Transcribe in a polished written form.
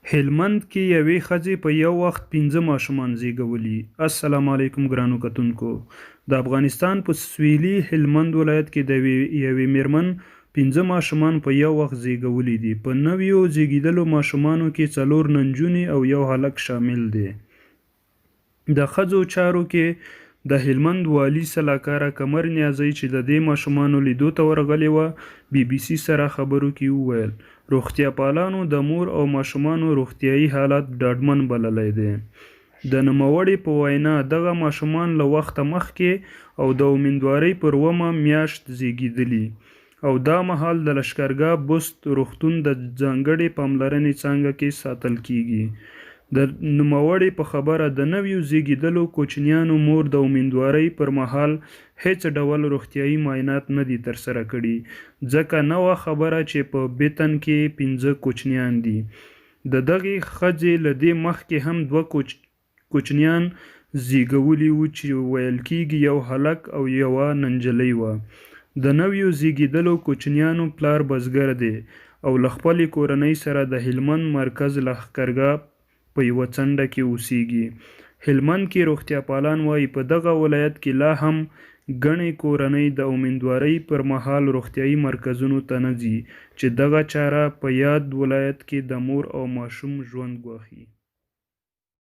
هلمند کې یوې ښځې په یو وخت پنځه ماشومان زیږولي السلام علیکم ګرانو کتونکو! د افغانستان په سویلي هلمند ولایت کې د یوې میرمن پنځه ماشومان په یو وخت زیږولي دي. په نویو زیږیدلو ماشومانو کې څلور نجونې او یو هلک شامل دی. د ښځو چارو کې د هلمند والي سلاکاره قمر نیازۍ چې د دې ماشومانو لیدو ته ورغلې وه، بي بي سي سره خبرو کې وویل، روغتیاپالانو د مور او ماشومانو روغتیايي حالت ډاډمن بللی دی. د نوموړې په وینا، دغه ماشومان له وخته مخکې او د امیندوارۍ پر اوومه میاشت زېږېدلي او دا مهال د لښکرګاه بست روغتون د ځانګړې پاملرنې څانګه کې ساتل کېږي. د نوموړې په خبره، د نویو زېږېدلو کوچنیانو مور د امیندوارۍ پر مهال هېڅ ډول روغتیايي معاینات نه دي ترسره کړي، ځکه نه وه خبره چې په بطن کې یې پنځه کوچنیان دي. د دغې ښځې له دې مخکې هم دوه کوچنیان زېږولي وو چې ویل کېږي یو هلک او یوه نجلۍ وه. د نویو زېږېدلو کوچنیانو پلار بزګر دی او له خپلې کورنۍ سره د هلمند مرکز لښکرګاه په یوه څنډه کې اوسېږي. هلمند کې روغتیاپالان وايي، په دغه ولایت کې لا هم ګڼې کورنۍ د امیندوارۍ پر مهال روغتیايي مرکزونو ته نه ځي چې دغه چاره په یاد ولایت کې د مور او ماشوم ژوند ګواښي.